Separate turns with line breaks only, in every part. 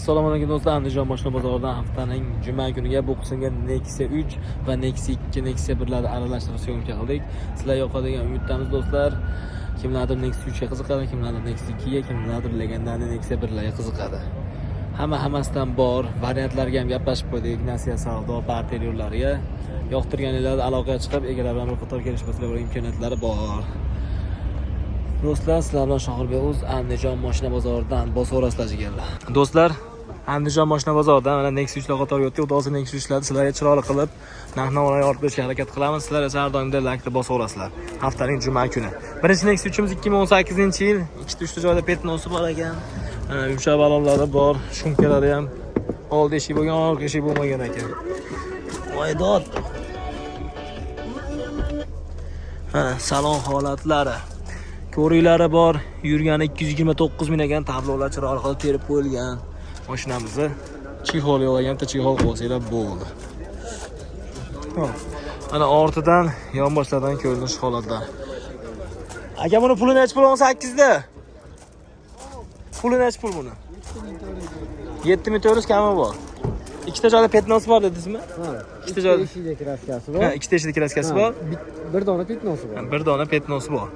Assalomu alaykum, do'stlar. Andijon mashina bozoridan haftaning juma kuniga bu qismga Nexia 3 va Nexia 2, Nexia 1 larni aralashtirib съёмка qildik. Sizlar yoqadi degan umiddamiz, do'stlar. Kimlardir Nexia 3 ga qiziqadi, kimlardir Nexia 2 ga, kimlardir легендарный Nexia 1 larga qiziqadi. Hamma hammasidan bor, variantlarga ham gaplashib qo'ydik, nasiya, savdo, barter yo'llariga. Yoqtirganinglar aloqaga chiqib, egalar bilan bir qator kelishib olsanglar imkoniyatlari bor. Do'stlar, sizlar bilan Shohirbek o'z Andijon mashina bozoridan bosaverasizlar, jigarlar. Do'stlar, Andijon mashina bozoridan mana Nexia 3 lar qatoriga o'tdik. Xudo xohlasa, Nexia 3 larni sizlarga chiroyli qilib, narx-navolar yoritib berishga harakat qilamiz. Sizlar esa har doimdek laykni bosaverasizlar. Haftaning juma kuni. Birinchi Nexia 3imiz 2018-yil, ikkita uchta joyda пятно si bor ekan. Mana yumshoq balonlari bor, шумка lari ham oldi eshik bo'lgan, orqa eshik bo'lmagan ekan. Voy dod. Mana salon holatlari. Ko'riklari bor, yurgani 229 ming ekan, tablolar chiroyli qilib terib qo'yilgan. Mashinamizni чехол yo'q ekan, bitta чехол qo'ysanglar bo'ldi. Xo'p. Mana ortidan, yonboshlardan ko'rinish holatlari. Aka, buni puli nechi pul 18 da? Puli nechi pul buni? 7400 kami bor. Ikkita joyda пятно si bor dedingizmi?
Ha,
Ikkita joyda.
Eshikda краска si bor.
Ha, ikkita eshikda краска si bor.
Bir dona пятно si bor.
Bir dona пятно si bor.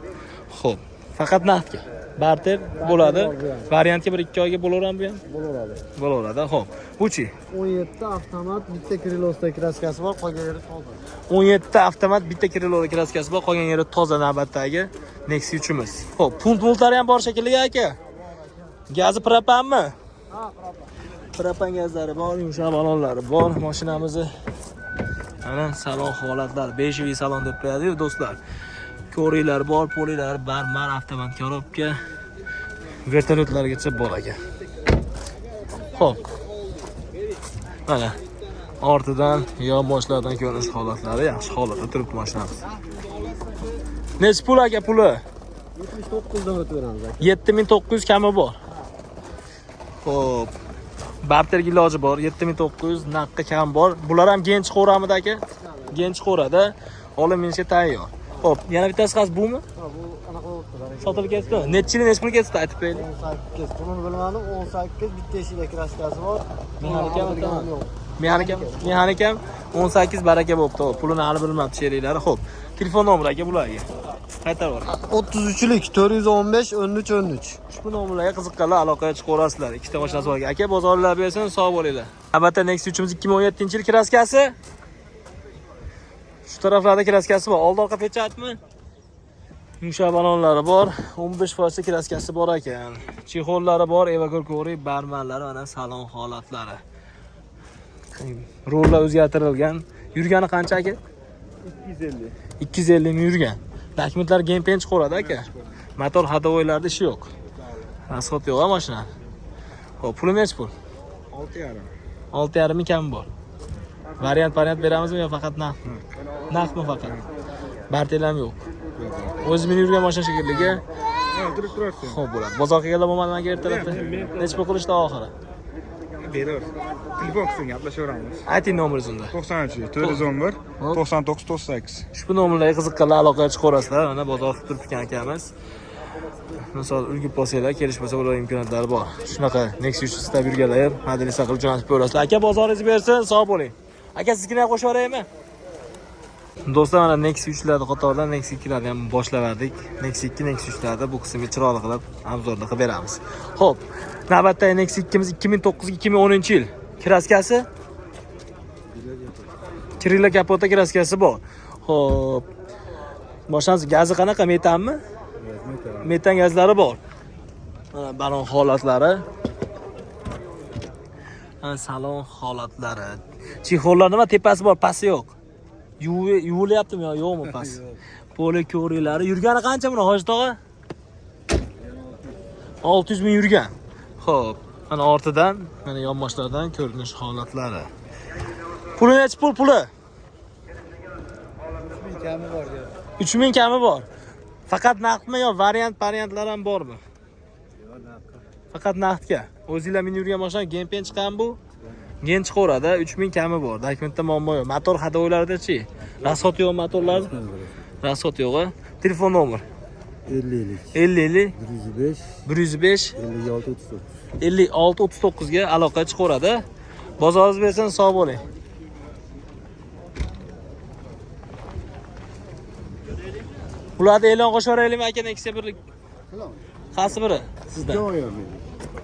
Xo'p, faqat naqdga. Barter bo'ladi.
Bor bu ham.
Variantga 1-2 oyga bo'laveradimi bu ham?
Bo'laveradi.
Bo'laveradi. Xo'p. Buchi?
17 avtomat, bitta крыло sida краска si bor, qolgan yeri toza.
17 avtomat, bitta крыло da краска si bor, qolgan yeri toza navbatdagi Nexia 3imiz. Xo'p, пульт multlari ham bor shekilli, aka. Gazi propanmi?
Ha, propan.
Propan gazlari bor, yumshoq balonlari bor mashinamizni. Mana salon holatlari, бежевый salon deb qo'yadi-yu, do'stlar. Ko'ringlar bor, polilar barmar, avtomat коробка, vertolyotlargacha bor ekan. Xo'p. Mana ortidan, yonboshlardan ko'rinish holatlari, yaxshi holatda turibdi mashinamiz. Nechi pul, aka, puli?
79 dan o'tib beramiz, aka.
7900 kami bor. Xo'p. Barterga iloji bor. 7900 naqdga kam bor. Bular ham gen chiqaveramidi, aka? Gen chiqaveradi. Olib minishga tayyor. Xo'p, yana bittasi qaysi, bumi?
Ha, bu anaqa bo'libdi, baraka.
Sotilib ketdi. Nechi yil, nechi pul ketdi, aytib qo'yaylik.
18, pulini bilmadim, 18, bitta eshikda краска si bor.
Mexanikami?
Bilganim yo'q.
Mexanikam, mexanikam 18 baraka bo'libdi. Xo'p, pulini hali bilmabdi sheriklari. Xo'p, telefon nomeri, aka, bularga. Qaytarib yuboring.
33lik 415 13 13.
Ushbu nomerlarga qiziqqanlar aloqaga chiqaverasizlar. Ikkita mashinasi bor. Aka, bozorlar bersin, sog' bo'linglar. Albatta, Nexia 3imiz 2017-yil, краска si. Shu taraflarda краска si bor. Oldi orqa печать mi? Yumshoq balonlari bor. 15% краска si bor ekan. Чехол lari bor, evakor ko'rik, barmanlari, mana salon holatlari. Rullar o'zgartirilgan. Yurgani qancha, aka?
250.
250 ming yurgan. Dokumentlar gen chiqaveradi, aka. Motor ходовой larda ishi yo'q. Расход yo'q a mashina. Xo'p, puli nechi pul?
6,5.
6,5 ming kami bor. Variant beramizmi yo faqat naqdmi? Naqdmi faqat? Barter ham yo'q. O'zi minib yurgan mashina shekilli.
Turib turarsiz.
Xo'p, bo'ladi. Bozor qilganlar bo'lmadimi, aka, ertalabda? Nechi pul qilishdi oxiri?
Beraversin. Telefon qilsin, gaplashaveramiz.
Ayting nomeringizni unda.
93 411
Hop.
99 98.
Ushbu nomerlarga qiziqqanlar aloqaga chiqaverasizlar. Mana bozor qilib turibdi akamiz. Misol ulgib olsanglar, kelishib bo'lsa, ular imkoniyatlari bor. Shunaqa Nexia 3 istab yurganlar ham modelista qilib jo'natib ko'rasizlar. Aka, bozoringiz bersin, sog' bo'ling. Aka, siznikini ham qo'shib yuboraymi? Do'stlar, mana Nexia 3 larni qatoridan Nexia 2 larni ham boshlaverdik. Nexia 2, Nexia 3 larni bu qismga chiroyli qilib обзор ni qilib beramiz. Xo'p, navbatdagi Nexia 2miz 2009-2010 yil. Краска si? Крыло, kapota краска si bor. Xo'p. Mashinasi gazi qanaqa, metanmi? Metan gazlari bor. Mana balon holatlari. Mana salon holatlari. Чехол lar nima, tepasi bor, pasti yo'q. Yuvilyaptimi yo yo'qmi past? Poli ko'riklari. Yurgani qancha buni, Hoji tog'a? 600 ming yurgan. Xo'p, mana ortidan, mana yonboshlardan ko'rinish holatlari. Puli nechi pul, puli?
3000 kami bor deyapti.
3000 kami bor. Faqat naqdmi yo variantlar ham bormi? Faqat naqdga. O'zinglar minib yurgan mashina, gen chiqqan bu. Gen chiqaveradi, 3000 kami bor. Dokumentda muammo yo'q. Motor ходовой larda-chi? Расход yo'q motorlar? Расход yo'q, a? Telefon nomer
50
50
105
105
56 39.
56 39 ga aloqa chiqaveradi. Bozoringiz bersin, sog' bo'ling. Ularni e'lon qo'shaveraylikmi aka Nexia birlik? Qaysi biri sizdan?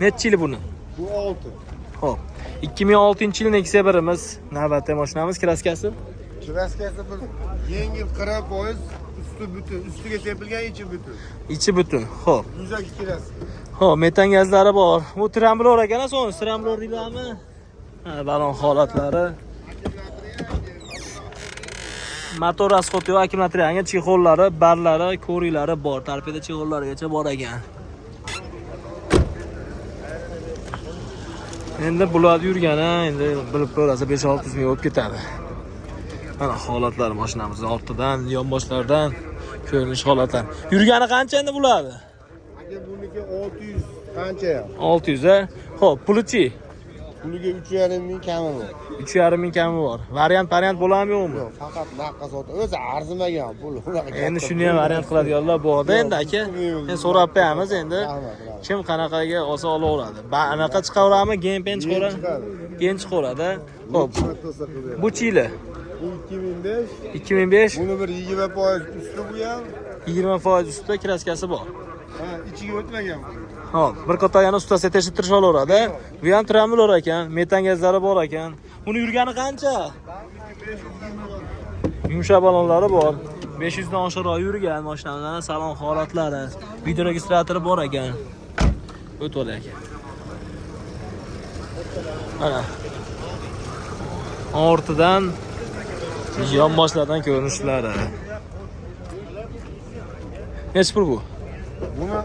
Nechi yili buni?
Bu 6.
Xo'p. 2006-yil Nexia birimiz, navbatdagi mashinamiz kraskasi.
Kraskasi bir yengil 40%, usti butun, ustiga sepilgan, ichi butun.
Ichi butun. Xo'p.
Yuzaki kraska.
Xo'p, metan gazlari bor. Bu tramblor ekan, so'ng tramblor deyilami? Ha, balon holatlari. Motor расходi yo'q, akkumulyator yangi, chexollari, barlari, ko'riklari bor. Torpeda chexollarigacha bor ekan. Endi bular yurgani, endi bilib ko'rasiz 5-600 ming bo'lib ketadi. Mana holatlar mashinamizning ortidan, yonboshlaridan ko'rinish holatlar. Yurgani qancha endi bularni?
Aka buniki 600 qancha ham?
600 a? Xo'p, pulichi?
Puliga 3,5 ming kami bor.
3,5 ming kami bor. Variant variant bo'ladimi yo'qmi?
Yo'q, faqat naqqa sotib, o'zi arzimagan pul. Unaqa
Endi
katta
shuni ham
pul.
variant qiladiganlar borda endi aka. Endi so'rab qo'yamiz endi.
Rahmat, rahmat.
Kim qanaqaga olsa olaveradi. Ba anaqa chiqaveradimi? Gen pen chiqaveradi.
chiqadi.
Gen chiqaveradi. Xo'p,
Hikmat bo'lsa qilib beradi.
bu chili
Bu 2005,
2005
buni bir 20% usti bu ham.
20% ustida kraskasi bor.
Ha, ichiga o'tmagan bu.
Xo'p, bir qator yana ustasi tekshirtirish olaveradi. Bu ham tramblor ekan, metan gazlari bor ekan. Buni yurgani qancha? Yumshoq balonlari bor. 500 dan oshiqroq yurgan mashinalarning salon holatlari, video registratori bor ekan. O'tib olay aka. Mana. Ortidan yonboshlardan ko'rinishlari. Nechi pul bu?
Buni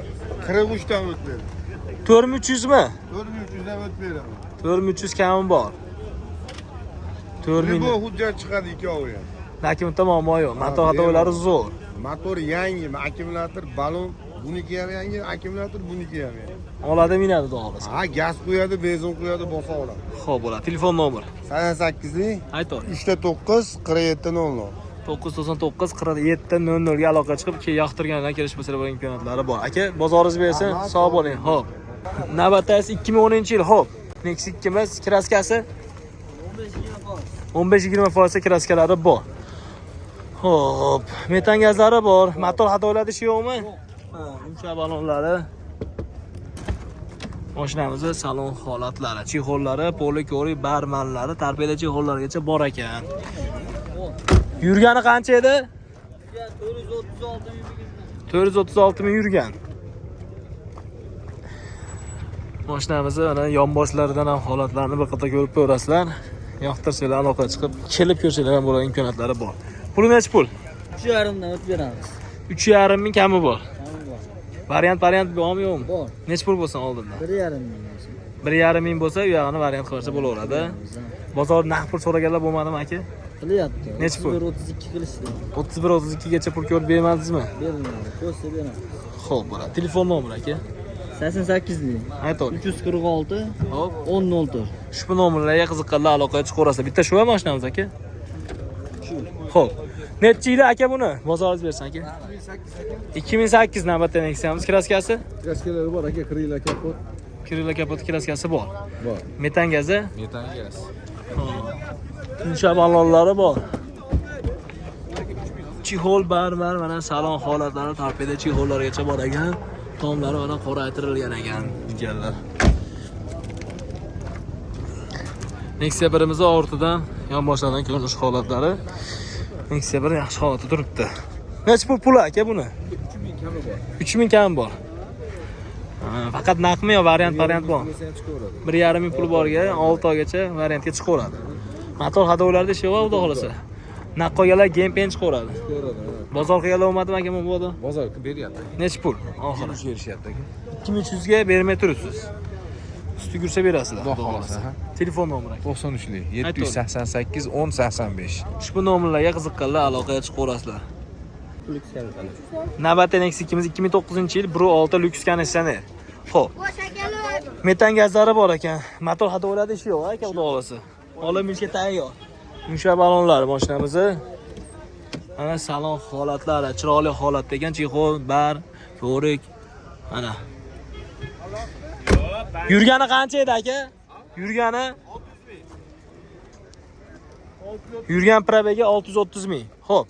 43 dan o'tib beradi.
4300 mi?
4300 dan o'tib beraman.
4300 kami bor. 4000
Bu hujjat chiqadi ikkovi ham.
Dokumentda muammo yo'q. Motor xatovilari zo'r.
Motor yangi, akkumulyator, balon buniki ham yangi, akkumulyator buniki ham yangi.
Oladi minadi xudo xohlasa.
Ha, gaz qo'yadi, benzin qo'yadi, bosa oladi.
Xo'p bo'ladi. Telefon nomer.
88
Ayt oling.
39 47 00.
999 47 00 ga aloqa chiqib, keyin yoqtirgandan kelishib bo'lsalar bo'lgan imkoniyatlari bor. Aka, bozoringiz bersin, sog' bo'ling. Xo'p. Navbatdagi 2010-yil, xo'p. Nexia 2 imiz kraskasi 15-20% kraskalari bor. Xo'p, metan gazlari bor. Motor xatolarda ishi yo'qmi? Ha, yumshoq balonlari. Mashinamizni salon holatlari, chexollari, poli ko'ri, barmanlari, torpeda chexollarigacha bor ekan. Yurgani qancha edi? 436 ming yurgan. Mashinamizni mana yonboshlaridan ham holatlarini bir qator ko'rib ko'rasizlar. Yoqtirsanglar aloqa chiqib, kelib ko'rsanglar ham bo'ladigan imkoniyatlari bor. Puli nechi pul?
3,5 dan o'tib beramiz.
3,5 ming kami bor.
Kami bor.
Variant variant bormi yo'qmi?
Bor.
Nechi pul bo'lsin oldindan?
1,5 ming bo'lsin.
1,5 ming bo'lsa, u yog'ini variant qilsa bo'laveradi. Bozor naqd pul so'raganlar bo'lmadimi aka?
Qilyapti.
Nechi pul?
31 32 qilishdi.
31 32 gacha pul ko'rib bermadingizmi?
Berilmadi. Qo'ysa beramiz.
Xo'p, bo'ladi. Telefon nomeri aka.
88 lik.
Ayt oling.
346
Xo'p.
10 04.
Ushbu nomerlarga qiziqqanlar aloqaga chiqaverasizlar. Bitta shu mashinamiz aka? Xo'p. Nechi yili aka buni? Bozoringiz bersin aka. 2008 navbatda Nexia'miz kraskasi.
Kraskalari bor aka, krila kapot
Kirilla kapot kraskasi bor.
bor.
Metan gazi,
Metan gaz.
yumshoq balonlari bor. Chixol barbar mana salon holatlari torpeda chixollargacha bor ekan. Tomlari mana qoraytirilgan ekan, jigarlar. Nexia birimizni ortidan yonboshlardan ko'rinish holatlari. Nexia 1 yaxshi holatda turibdi. Nechi pul puli aka buni?
3000 kami bor.
3000 kami bor. Ha, faqat naqdmi yo variant variant bor?
Bo'lsa ham chiqaveradi.
1,5 ming puli borga 6 oygacha variantga chiqaveradi. Motor hadovilarda ishi yo'q, xudo xohlasa. Naq qolganlar gen pen chiqaveradi.
Chiqaveradi. ha.
Bozor qilganlar olmadimi aka mabodo?
Bozor beryapti.
Nechi pul? Oxiri.
23 berishyapti aka.
2300 ga bermay turibsiz. Suti yursa berasizlar.
Xudo xohlasa, ha.
Telefon nomeri aka.
93 lik 788 10 85.
Ushbu nomerlarga qiziqqanlar aloqaga chiqaverasizlar. Navbatda Nexia 2 2009-yil 1.6 lyuks konditsioner. Xo'p. Metan gazlari bor ekan. Motor hadoviladi ishi yo'q aka, xudo xohlasa. Olib minishga tayyor. Yumshoq balonlar mashinamizni. Mana salon holatlari, chiroyli holatda ekan, chexol, bar, ko'rik. Mana. Yurgani qancha edi aka? Yurgani? Yurgan пробег i 630 ming. Xo'p.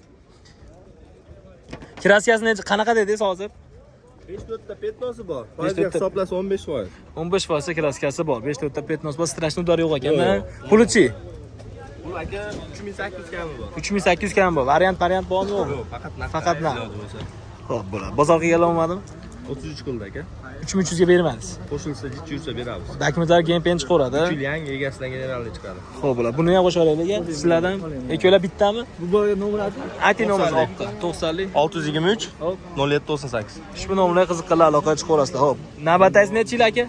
Краска si necha, qanaqa dedingiz hozir?
5-4 ta пятно si bor.
Foizga
hisoblasa 15%.
15% краска si bor. 5-4 ta пятно si bor. Страшный удар yo'q ekan. Puli-chi?
Bu aka 3800 kami bor.
3800 kam bor. Variant bormi yo'qmi?
Yo'q, faqat naqd.
Faqat naqd.
Iloji bo'lsa.
Xo'p, bo'ladi. Bozor qilganlar olmadimi?
33 qildi aka.
3300 ga bermadingiz.
Qo'shilsa jichi yursa beramiz.
Dokumentlar GMPN chiqaveradi.
3 yil yangi egasidan generalni chiqadi.
Xo'p, bo'ladi. Buni ham qo'shib olaylik. Sizlardan ikkovlar bittami?
Bu bolaga nomer ayting.
Ayting nomerni oqqa. 90lik.
623
Hop.
0798.
Ushbu nomerlarga qiziqqanlar aloqaga chiqaverasizlar. Xo'p. Navbatdagi necha yil aka?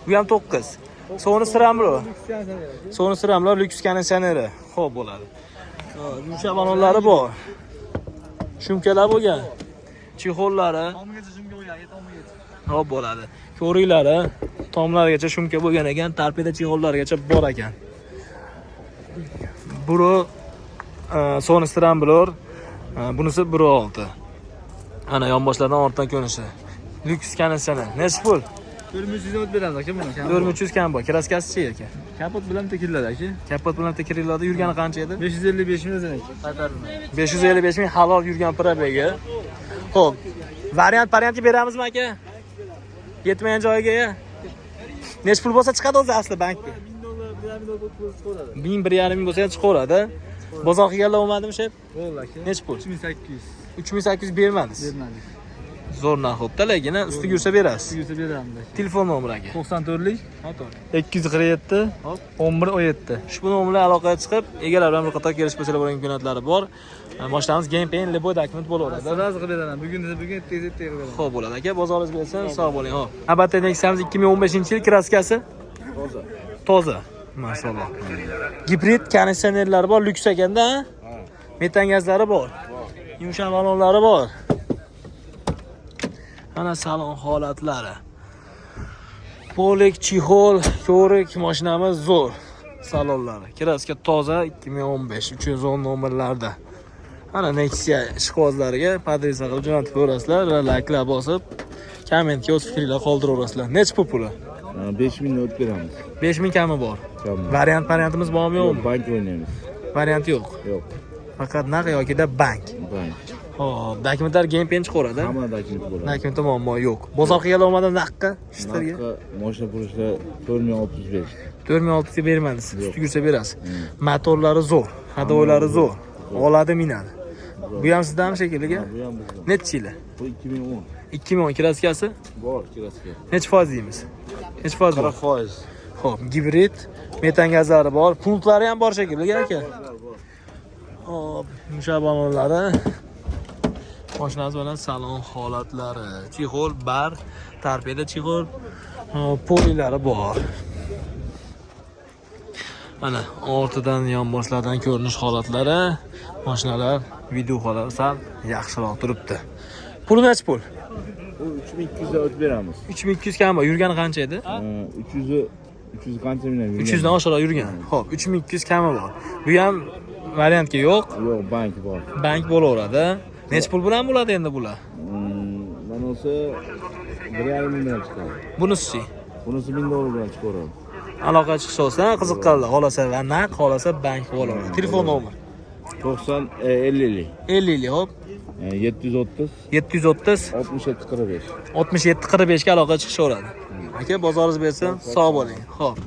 Bu ham 9. Soni Sramlo. Soni Sramlo lyuks konditsioneri. Xo'p, bo'ladi. Yumshoq balonlari bor. Шумка lar bo'lgan. Чехол lari.
Tomigacha шумка bo'lgan, tomigacha.
Xo'p, bo'ladi. Ko'riklari tomlarigacha шумка bo'lgan ekan, torpeda чехол larigacha bor ekan. Buri Sony Scrambler, bunisi 1.6. Ana yonboshlardan ortdan ko'rinishi. Lyuks konditsioner. Nechi pul?
4300 o't beramiz aka buni.
4300 kam bor. Краска sichi aka.
Kapot bilan tekiriladi aka.
Kapot bilan tekiriladi. Yurgani qancha edi?
555 ming o'zini qaytariladi.
555 ming halol yurgan пробег i. Xo'p. Variantga beramizmi aka? Yetmagan joyiga ya. Nechi pul bo'lsa chiqadi o'zi asli bankka?
1000 dollar, 1,5 dollar chiqaveradi.
1000 1,5 ming bo'lsa ham chiqaveradi. Bozor qilganlar olmadimi shep?
Bo'ldi aka.
Nechi pul?
3800
3800 bermadingiz.
Bermadik.
Zo'r narx bo'pti, lekin ustiga yursa berasiz.
Yursa beramiz aka.
Telefon nomeri aka.
94lik
Hop.
247
Hop.
11 17.
Ushbu nomerlar aloqaga chiqib, egalari bilan bir qator kelishib bo'lsalar bo'lgan imkoniyatlari bor. Mashinamiz GMPN любой dokument bo'laveradi.
Сразу qilib beraman. Bugun desa bugun, ertaga desa ertaga qilib beraman.
Xo'p bo'ladi aka, bozoringiz bersin, sog' bo'ling. Xo'p. Navbatdagi Nexia'miz 2015-yil краска si
Toza.
toza. Maşalloh. Gibrid konditsionerlari bor, lyuks ekanda, ha? Metan gazlari bor. Yumshoq balonlari bor. Mana salon holatlari. Полик, чехол, ko'rik mashinamiz zo'r. Salonlari. Краска toza 2015 310 nomerlarda. Mana Nexia ishqibozlariga подписка qilib jo'natib ko'rasizlar va layklar bosib, kommentga o'z fikringlar qoldiraverasizlar. Nechi pul puli?
5000 o't beramiz.
5000 kami bor.
Kami.
Variantimiz bormi yo'qmi?
Bank o'ynaymiz.
Variant yo'q.
Yo'q,
Faqat naq yokida bank.
bank.
Xo'p, dokumentlar GMPN chiqaveradi.
Hamma dokument bo'ladi.
Dokumentda muammo yo'q. Bozor qilgan olmadim naqqa ishlarga.
Narxi mashina pulishda 4605.
4600 ga bermadingiz. Ustiga yursa berasiz. Motorlari zo'r, ходовой lari zo'r. Oladi minadi. Bu ham sizdami shekilli?
Bu ham bizda.
Nechi yili?
Bu 2010.
2010 краска si
Bor краска.
nechi foiz deymiz? Nechi foiz bor?
40%.
Xo'p, gibrid, metan gazlari bor, punktlari ham bor shekilli aka. Xo'p, yumshoq balonlari. Mashinamiz bilan salon holatlari. Чехол bar, torpeda чехол, polilari bor. Mana ortidan yonboshlardan ko'rinish holatlari, mashinalar videoxolar sal yaxshiroq turibdi. Puli nechi pul?
Bu 3200 ga o't beramiz.
3200 kam bor. Yurgani qancha edi?
300 300 qancha ming yurgan?
300 dan oshiqroq yurgan. Xo'p, 3200 kami bor. Bu ham variantga yo'q.
Yo'q, bank bor.
Bank bo'laveradi. Nechi pul bilan bo'ladi endi bular?
Mana olsa 1,5 ming bilan chiqadi.
Bunisi-chi?
Bunisi 1000 dollar bilan chiqaveradi.
Aloqa chiqish olsa, qiziqqanlar xohlasa va naq, xohlasa bank bo'laveradi. Telefon nomer
90 50
50 lik, xo'p.
730
730
67 45.
67 45 ga aloqa chiqishaveradi. Aka, bozoringiz bersin, sog' bo'ling. Xo'p.